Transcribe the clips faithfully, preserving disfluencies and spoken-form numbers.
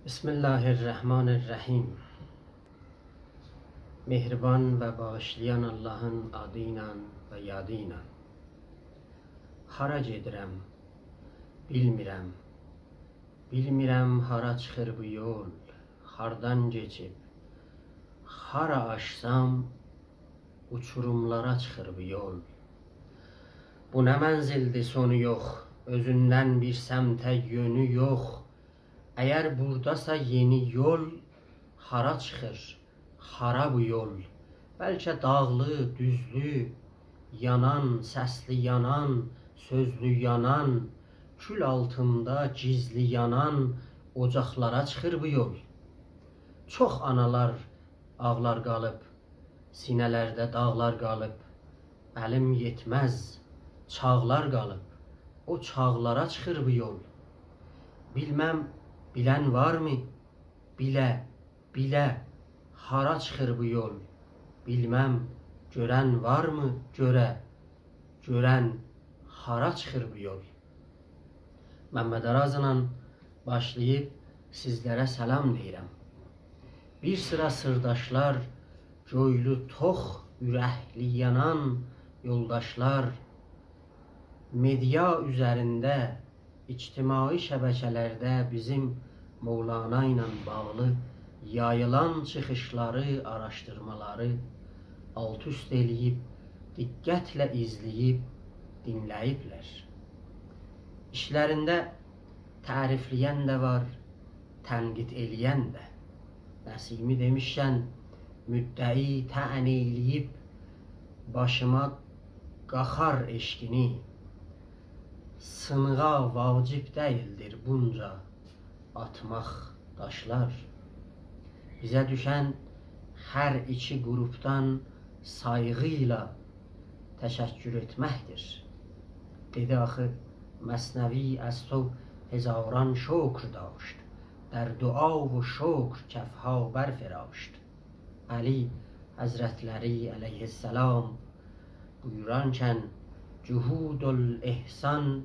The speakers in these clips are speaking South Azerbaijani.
بسم الله الرحمن الرحیم. مهربان و باغیشلایان آللاهین آدی ایله و یادی ایله. هارا گئدیرم، بیلمیرم. بیلمیرم هارا چیخیر بو یول، هاردان کئچیب، هارا آشسام، اوچوروملارا چیخیر بو یول. بو نه منزلدیر، سونو یوخ، اؤزوندن بیر سمته یؤنو یوخ. اگر بورداسا یئنی یول، هارا چیخیر، هارا بو یول؟ بلکه داغلی، دوزلو، یانان، سسلی یانان، سؤزلو یانان، کول آلتیندا گیزلی یانان اوجاقلارا چیخیر بو یول. چوخ آنالار آغلار قالیب، سینه‌لرده داغلار قالیب، الیم یئتمز چاغلار قالیب، او چاغلارا چیخیر بو یول. بیلمم، بیلن وارمی؟ بیله، بیله، هارا چیخیر بو یول؟ بیلمم، گؤرن وارمی گؤره، گؤرن هارا چیخیر بو یول؟ ممد آرازلا باشلاییب سیزلره سلام دئییرم. بیر سیرا سیرداشلار، گؤیلو توخ، اورکلی یانان یولداشلار، مئدیا اوزرینده، اجتماعی شبکه‌لرده بیزیم مولانا ایله باغلی یاییلان چیخیشلاری، آراشدیرمالاری آلت-اوست ائله‌ییب، دقتله ایزله‌ییب، دینله‌ییبلر. ایچلرینده تعریفله‌ین ده وار، تنقید ائله‌ین ده. نسیمی دئمیشکن، مدعی طعن ائله‌ییب باشیما، قاخار عشقینی، سینیغا واجب دئییلدیر بونجا آتماق داشلار. بیزه دوشن هر ایکی گروپدان سایغی ایله تشکر ائتمکدیر. دئدی آخی مثنوی: «از تو هزاران شکر داشت، در دعا و شکر کف‌ها برفراشت.» علی حضرتلری علیه‌السلام بویورارکن: «جحود الاحسان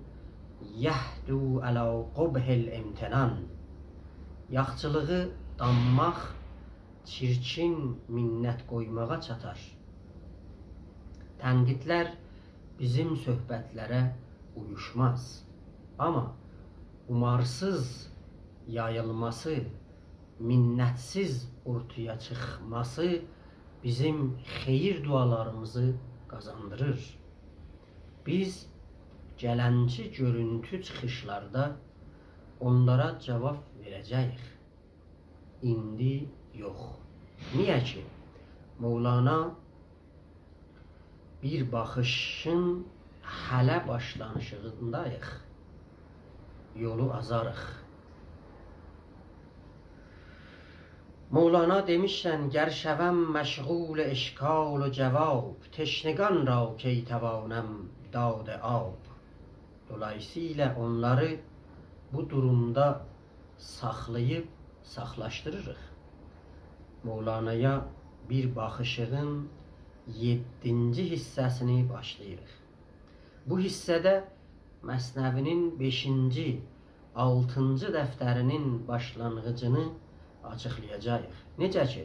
یهدو علی قبح الامتنان.» یاخچیلیغی دانماق چیرکین منت قویماغا چاتار. تنقیدلر بیزیم صحبتلره اویوشماز. آمما اومارسیز یاییلماسی، منتسیز اورتایا چیخماسی بیزیم خئییر دعالاریمیزی قازاندیریر. بیز گلنکی گؤرونتو چیخیشلاردا اونلارا جاواب وئره‌جه‌ییک. ایندی یوخ. نییه کی، مولانا بیر باخیشین هله باشلانیشیغینداییق. یولو آزاریق. مولانا دئمیشکن: «گر شوم مشغول اشکال و جواب، تشنگان را کی توانم داد آب.» دولاییسییلا اونلاری بو دورومدا ساخلاییب ساخلاشدیریریق. مولانایا بیر باخیشیغین یئددینجی حیصه‌سینی باشلاییریق. بو حیصه‌ده مثنوی‌نین بئشینجی، آلتینجی دفترینین باشلانغیجینی آچیقلایاجاغیق. نئجه کی،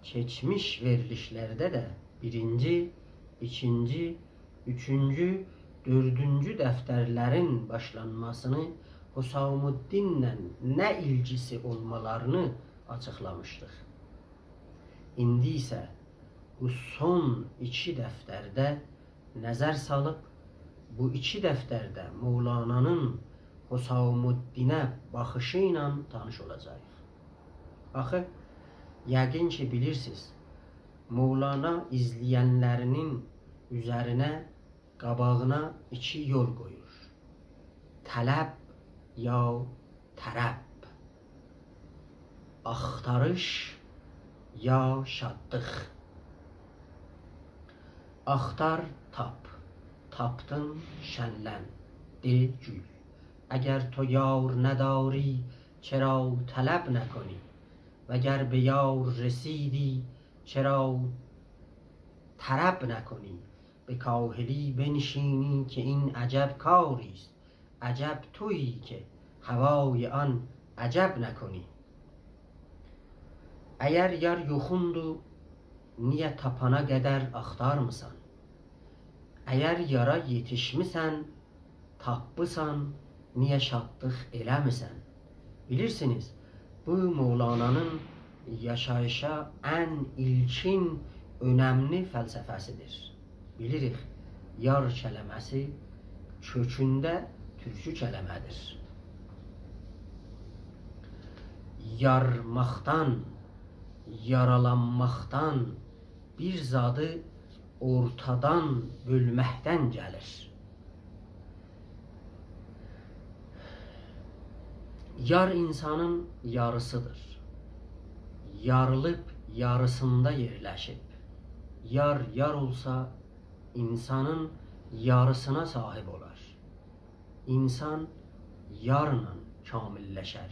کئچمیش وئریلیشلرده ده بیرینجی، ایکینجی، اوچونجو، دؤردونجو دفترلرین باشلانماسینی، حسام‌الدین‌له نه ایلگیسی اولمالارینی آچیقلامیشدیق. ایندی ایسه بو سون ایکی دفترده نظر سالیب، بو ایکی دفترده مولانانین حسام‌الدینه باخیشی ایله تانیش اولاجاغیق. آخی، یقین کی، بیلیرسینیز، مولانا ایزله‌ینلرینین اوزرینه، قاباغینا ایکی یول قویور: طلب یا طرب، آختاریش یا شادلیق. آختار، تاپ، تاپدین، شنلن، دئ، گول. اگر تو یار نداری، چرا طلب نکنی؟ وگر به یار رسیدی، چرا طرب نکنی؟ به کاهلی بنشینی که این عجب کاریست، عجب تویی که هوای آن عجب نکنی. اگر یار یوخوندو، نییه تاپانا قدر آختارمیسان؟ اگر یارا یئتیشمیسن، تاپمیسان، نییه شادلیق ائله‌میسن؟ بیلیرسینیز، بو مولانانین یاشاییشا ان ایلکین، اؤنملی فلسفه‌سیدیر. بیلیریک، یار کلمه‌سی کؤکونده تورکو کلمه‌دیر. یارماقدان، یارالانماقدان، بیر زادی اورتادان بؤلمکدن گلیر. یار اینسانین یاریسیدیر. یاریلیب یاریسیندا یئرلشیب. یار یار اولسا، اینسانین یاریسینا صاحیب اولار. اینسان یارلا کامللشر.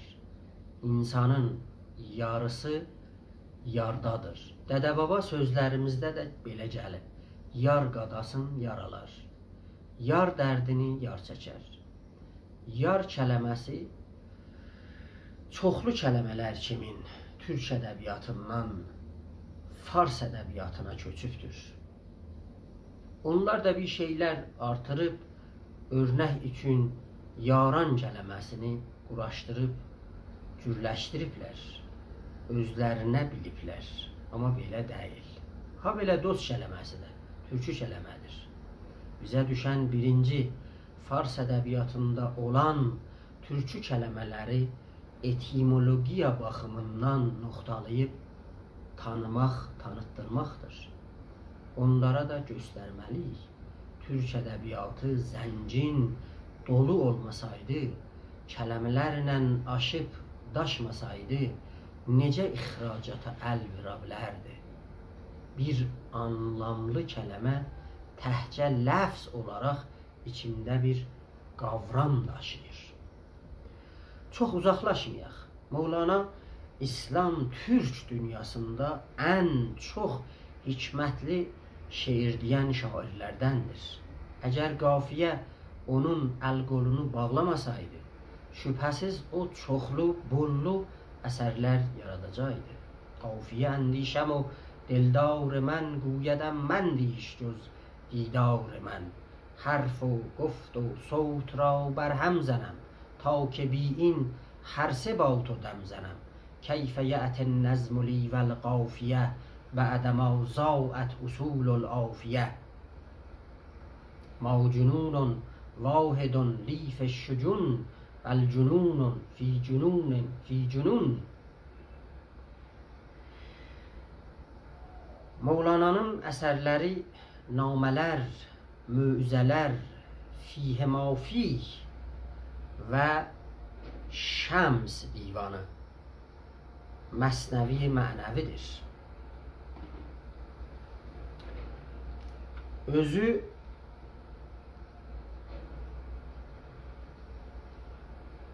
اینسانین یاریسی یاردادیر. دده-بابا سؤزلریمیزده ده بئله گلیب: «یار قاداسین یارالار، یار دردینی یار چکر.» یار کلمه‌سی چوخلو کلمه‌لر کیمین تورک ادبیاتیندان فارس ادبیاتینا کؤچوبدور. اونلار دا بیر شئیلر آرتیریب، اؤرنک اوچون یاران کلمه‌سینی قوراشدیریب، جورلشدیریبلر، اؤزلرینه بیلیبلر. آمما بئله دئییل. هابئله دوست کلمه‌سی ده تورکو کلمه‌دیر. بیزه دوشن بیرینجی فارس ادبیاتیندا اولان تورکو کلمه‌لری ائتیمولوژیا باخیمیندان نوختالاییب تانیماق، تانیتدیرماقدیر. اونلارا دا گؤسترمه‌لی‌ییک. تورک ادبیاتی زنگین، دولو اولماسایدی، کلمه‌لرله آشیب داشماسایدی، نئجه اخراجاتا ال وورا بیلردی؟ بیر آنلاملی کلمه تکجه لفظ اولاراق ایچینده بیر قاورام داشیییر. چوخ اوزاقلاشمایاق. مولانا ایسلام تورک دونیاسیندا ان چوخ حکمتلی شعر دئین شاعرلردندیر. اگر قافیه اونون ال-قولونو باغلاماسایدی، شبهه‌سیز او چوخلو، بوللو اثرلر یاراداجاقدی. قافیه اندیشه‌م و دلدار من، گویدم مندیش جز دیدار من. حرف و گفت و صوت را بر هم زنم، تا که بی این هر سه با تو دم زنم. کیف یأتی النظم لی و القافیة، بعد ما ضاعت اصول العافیة. ما جنون واحد لی فی الشجون، بل جنون فی جنون فی جنون. مولانانین اثرلری نامه‌لر، موعظه‌لر، فیه ما فیه و شمس دیوانی، مثنوی معنوی‌دیر. اؤزو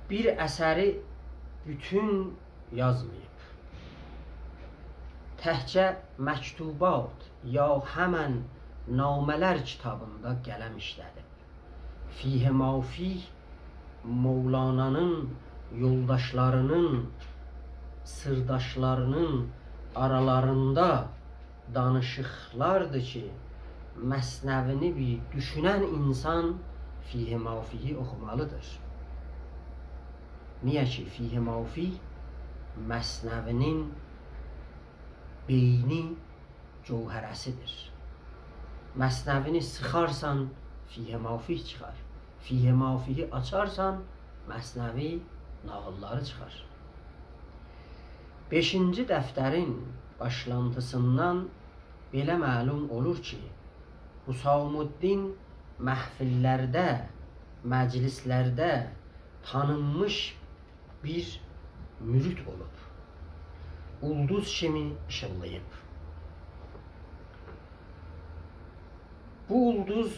بیر اثری بوتون یازماییب. تکجه مکتوبات یا همن نامه‌لر کیتابیندا قلم ایشله‌دیب. فیه ما فیه مولانانین یولداشلارینین، سیرداشلارینین آرالاریندا دانیشیقلاردیر کی، مثنوینی بیر دوشونن اینسان فیه ما فیهی اوخومالیدیر. نییه کی، فیه ما فیه مثنوی‌نین بئینی، جوهره‌سیدیر. مثنوی‌نی سیخارسان، فیه ما فیه چیخار. فیه ما فیهی آچارسان، مثنوی ناغیللاری چیخار. بئشینجی دفترین باشلانتیسیندان بئله معلوم اولور کی، حسام‌الدین محفل‌لرده، مجلس‌لرده تانینمیش بیر مرید اولوب. اولدوز کیمی ایشیلداییب. بو اولدوز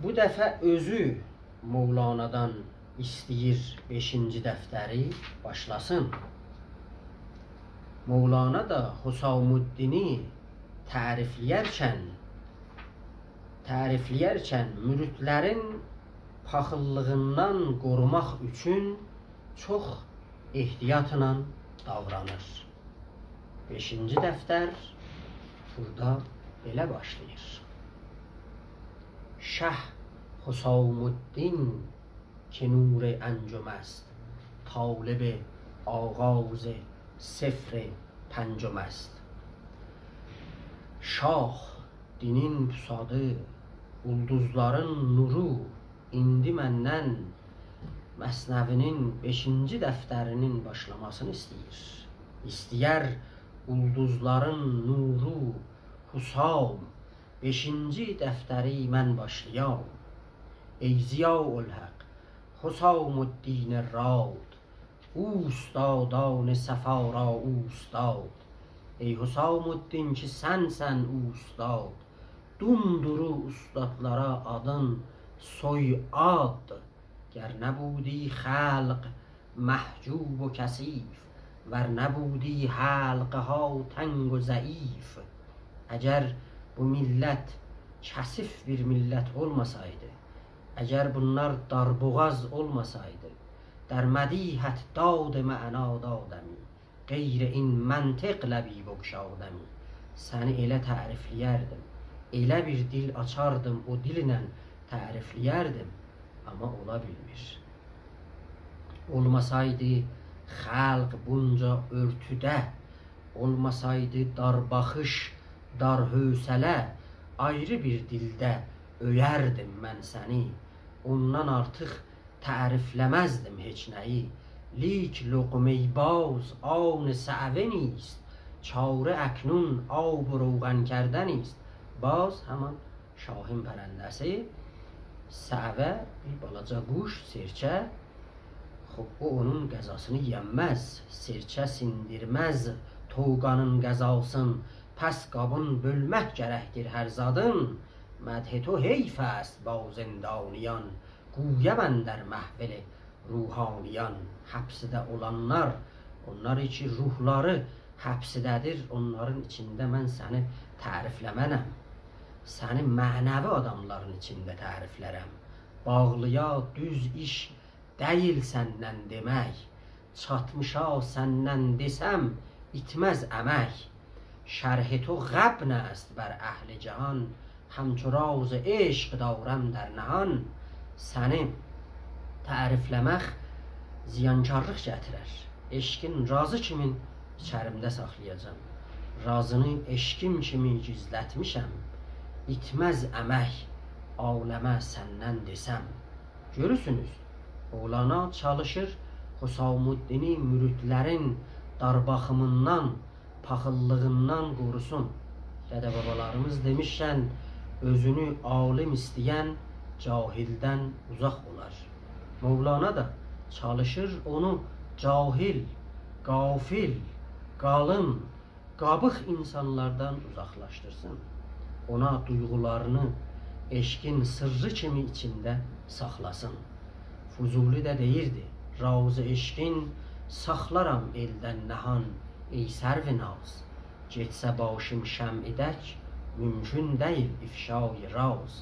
بو دفعه اؤزو مولانادان ایسته‌ییر بئشینجی دفتری باشلاسین. مولانا دا حسام‌الدینی تعریفله‌یرکن، تعریفله‌یرکن مریدلرین پاخیللیغیندان قوروماق اوچون چوخ احتیاطلا داورانیر. بئشینجی دفتر بورادا بئله باشلاییر: شه حسام‌الدین که نور انجم است، طالب آغاز صفر پنجم است. شاه، دینین پوسادی، اولدوزلارین نورو ایندی مندن مثنوی‌نین بئشینجی دفترینین باشلاماسینی ایسته‌ییر. ایسته‌یر اولدوزلارین نورو، حسام، بئشینجی دفتری من باشلایام. ای ضیاءالحق، حسام‌الدین راد، اوستادان صفا را اوستاد. ای حسام‌الدین کی سنسن اوستاد، دومدورو اوستادلارا آدین سوی‌آد. گر نبودی خلق محجوب و کثیف، ور نبودی حلق‌ها تنگ و ضعیف، اگر بو میللت کثیف بیر میللت اولماسایدی، اگر بونلار داربوغاز اولماسایدی، در مدیحت داد معنا دادمی، غیر این منطق لبی بگشادمی. سنی ائله تعریفله‌یردیم، ائله بیر دیل آچاردیم، او دیلله تعریفله‌یردیم، آمما اولا بیلمیر. اولماسایدی خلق بونجا اؤرتوده، اولماسایدی دار باخیش، دار حوصله، آیری بیر دیلده اؤیردیم من سنی. اوندان آرتیق تعریفله‌مزدیم هئچ نه‌یی. لیک لقمهٔ باز آن صعوه نیست، چاره اکنون آب و روغن کردنی است. باز همان شاهین پرنده‌سی، صعوه بیر بالاجا قوش، سئرچه. خوب، او اونون غذاسینی یئیه‌نمز، سئرچه سیندیرمز طوقانین غذاسین، پس قابین بؤلمک گرکدیر هر زادین. مدح تو حیف است با زندانیان، گویم اندر محفل روحانیان. حبسده اولانلار، اونلار کی روحلاری حبسده‌دیر، اونلارین ایچینده من سنی تعریفله‌مه‌نم. سنی معنوی آداملارین ایچینده تعریفلرم. باغلییا دوز ایش دئییل سندن دئمک، چاتمیشا سندن دئسم، ایتمز امک. شرح تو غبن است بر اهل جهان، همچو راز عشق دارم در نهان. سنی تعریفله‌مک زیانکارلیق گتیرر. عشقین رازی کیمین ایچریمده ساخلایاجاغام. رازینی عشقیم کیمی گیزلتمیشم، ایتمز امک عالمه سندن دئسم. گؤرورسونوز، مولانا چالیشیر حسام‌الدینی مریدلرین دارباخیمیندان، پاخیللیغیندان قوروسون. دده-بابالاریمیز دئمیشکن، اؤزونو عالم ایسته‌ین جاهلدن اوزاق اولار. مولانا دا چالیشیر اونو جاهل، غافل، قالین، قابیق اینسانلاردان اوزاقلاشدیرسین. اونا دویغولارینی، عشقین سیرّی کیمی ایچینده ساخلاسین. فضولی ده دئییردی: «راز عشقین ساخلارام ائلدن نهان، ای سروناز. گئتسه باشیم شمعی تک، ممکن دئییل افشای راز.»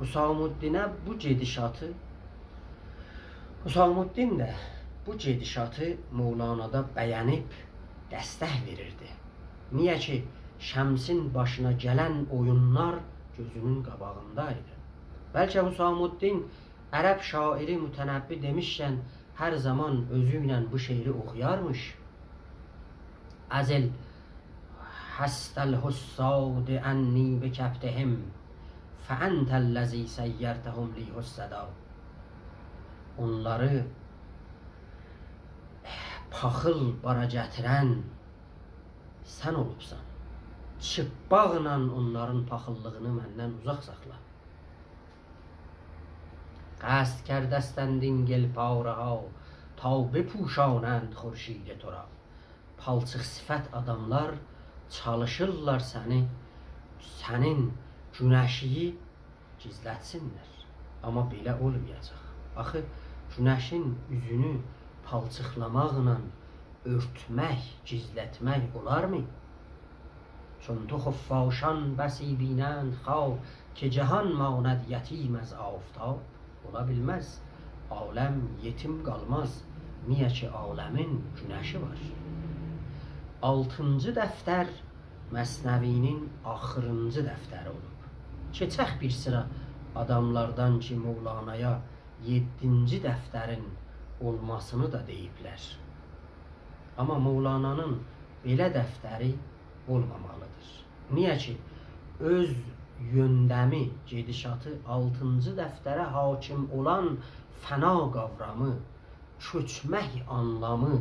حسام‌الدینه بو گئدیشاتی حسام‌الدین ده بو گئدیشاتی مولانادا بَیه‌نیب دستک وئریردی. نییه کی، شمسین باشینا گلن اویونلار گؤزونون قاباغیندا ایدی. بلکه حسام‌الدین عرب شاعری متنبی دئمیشکن هر زامان اؤزو ایله بو شعری اوخویارمیش: «أزل حسد الحساد عنی بکبتهم، فأنت الذی صیرتهم لی حسدا.» اونلاری پاخیل بارا گتیرن سن اولوبسان. چیرپماقلا اونلارین پاخیللیغینی مندن اوزاق ساخلا. «قصد کردستند این گل‌پاره‌ها، تا بپوشانند خورشید تو را.» پالچیق صفت آداملار چالیشیرلار سنی، سنین گونشیوی گیزلتسینلر. آمما بئله اولمایاجاق. آخی گونشین اوزونو پالچیقلاماقلا اؤرتمک، گیزلتمک اولارمی؟ «چون تو خفاشان بسی بینند خواب، که جهان ماند یتیم از آفتاب.» اولا بیلمز. عالم یئتیم قالماز. نییه کی، عالمین گونشی وار. آلتینجی دفتر مثنوی‌نین آخیرینجی دفتری اولوب. کئچک بیر سیرا آداملاردان کی، مولانایا یئددینجی دفترین اولماسینی دا دئییبلر. آمما مولانانین بئله دفتری اولمامالیدیر. نییه کی، اؤز یؤندمی، گئدیشاتی، آلتینجی دفتره حاکم اولان فنا قاورامی، کؤچمک آنلامی،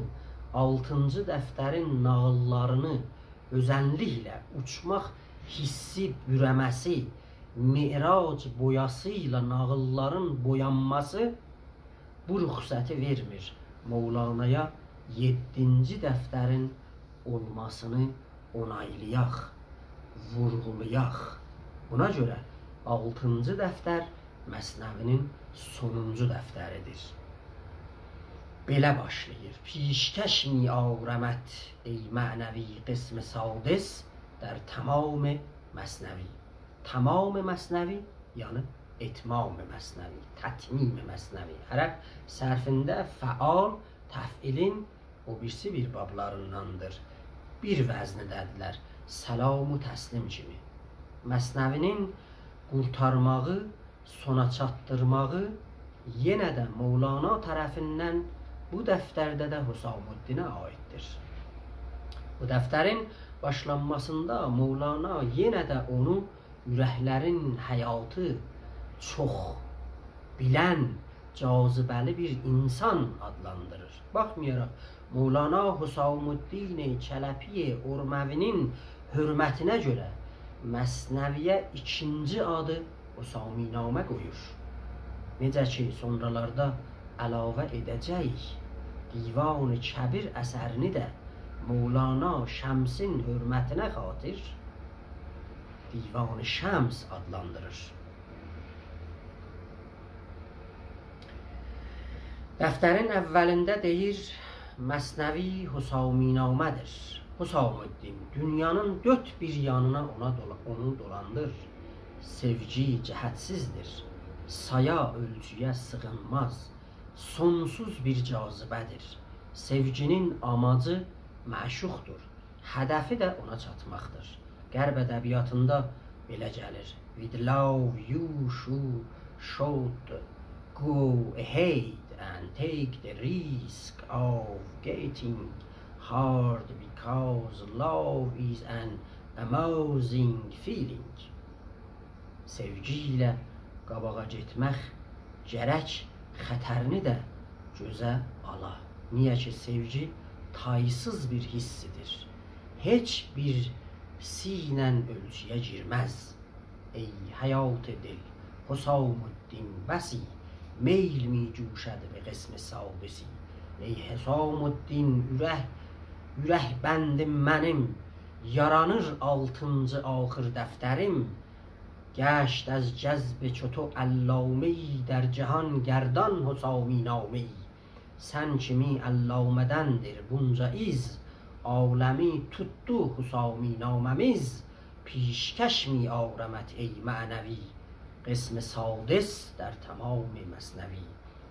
آلتینجی دفترین ناغیللارینی، اؤزللیکله اوچماق حیسی، بورومه‌سی، معراج بویاسی ایله ناغیللارین بویانماسی بو رخصتی وئرمیر مولانایا یئددینجی دفترین اولماسینی اونایلایاق، وورغولایاق. بونا گؤره آلتینجی دفتر مثنوی‌نین سونونجو دفتریدیر. بئله باشلاییر: «پیشکش می‌آرمت ای معنوی قسم سادس در تمام مثنوی.» تمام مثنوی، یعنی اتمام مثنوی، تتمیم مثنوی. عرب صرفینده فعال تفعیلین او بیریسی بیر بابلاریندان‌دیر. بیر وزنیده‌دیرلر. سلام و تسلیم کیمی. مثنوی‌نین قورتارماغی، سونا چاتدیرماغی یئنه ده مولانا طرفیندن بو دفترده ده حسام‌الدینه عایددیر. بو دفترین باشلانماسیندا مولانا یئنه ده اونو اورکلرین حیاتی، چوخ بیلن، جاذبه‌لی بیر اینسان آدلاندیریر. باخمایاراق مولانا حسام‌الدین چلبی اورموی‌نین حؤرمتینه گؤره مثنوی‌یه ایکینجی آدی حسامی‌نامه قویور. نئجه کی، سونرالاردا علاوه ائده‌جه‌ییک، دیوان کبیر اثرینی ده مولانا شمسین حؤرمتینه خاطر دیوان شمس آدلاندیریر. دفترین اولینده دئییر: «مثنوی حسامی‌نامه‌دیر. حسام‌الدین، دونیانین دؤرد بیر یانینا اونا دولا-، اونو دولاندیر. سئوگی جهت‌سیزدیر. سایا، اؤلچویه سیغینماز. سونسوز بیر جاذبه‌دیر. سئوگی‌نین آماجی معشوقدور. هدفی ده اونا چاتماقدیر.» غرب ادبیاتیندا بئله گلیر: «With love you should, should go ahead and take the risk of getting hurt because love is an amazing feeling.» سئوگی ایله قاباغا گئتمک گرک خطرینی ده گؤزه آلا. نییه کی، سئوگی تایسیز بیر حیسدیر. هئچ بیریسی ایله اؤلچویه گیرمز. ای حیات دل، حسام‌الدین بسی میل می‌جوشد به قسم سادسی. ای حسام‌الدین، اورک، اورک بندیم منیم، یارانیر آلتینجی آخیر دفتریم. گشت از جذب چو تو علامه‌ای، در جهان گردان حسامی‌نامه‌ای. سن کیمی علامه‌دندیر بونجا ایز، عالمی توتدو حسامی‌نامه‌میز. پیشکش می‌آرمت ای معنوی، قسم سادس در تمام مثنوی.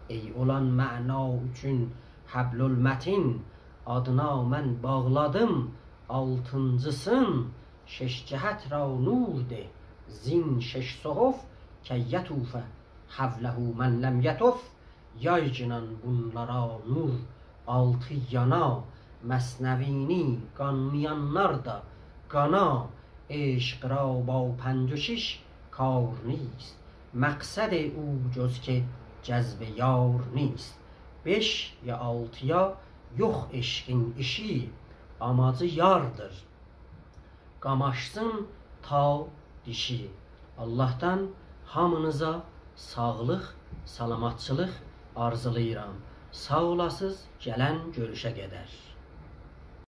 ای اولان معنا اوچون حبل‌المتین، آدینا من باغلادیم آلتینجیسین. شش جهت را نور ده زین شش صحف، کی یطوف حوله من لم یطف. یایگینان بونلارا نور آلتی یانا، مثنوی‌نی قانلایانلار دا قانا. عشق را با پنج و شش کار نیست، مقصد او جز که جذب یار نیست. بئش یا آلتی‌یا یوخ عشقین ایشی، آماجی یاردیر، قاماشسین تا دیشی. آللاهدان هامینیزا ساغلیق، سلامتچیلیق آرزولاییرام. ساغ اولاسیز، گلن گؤروشه قدر.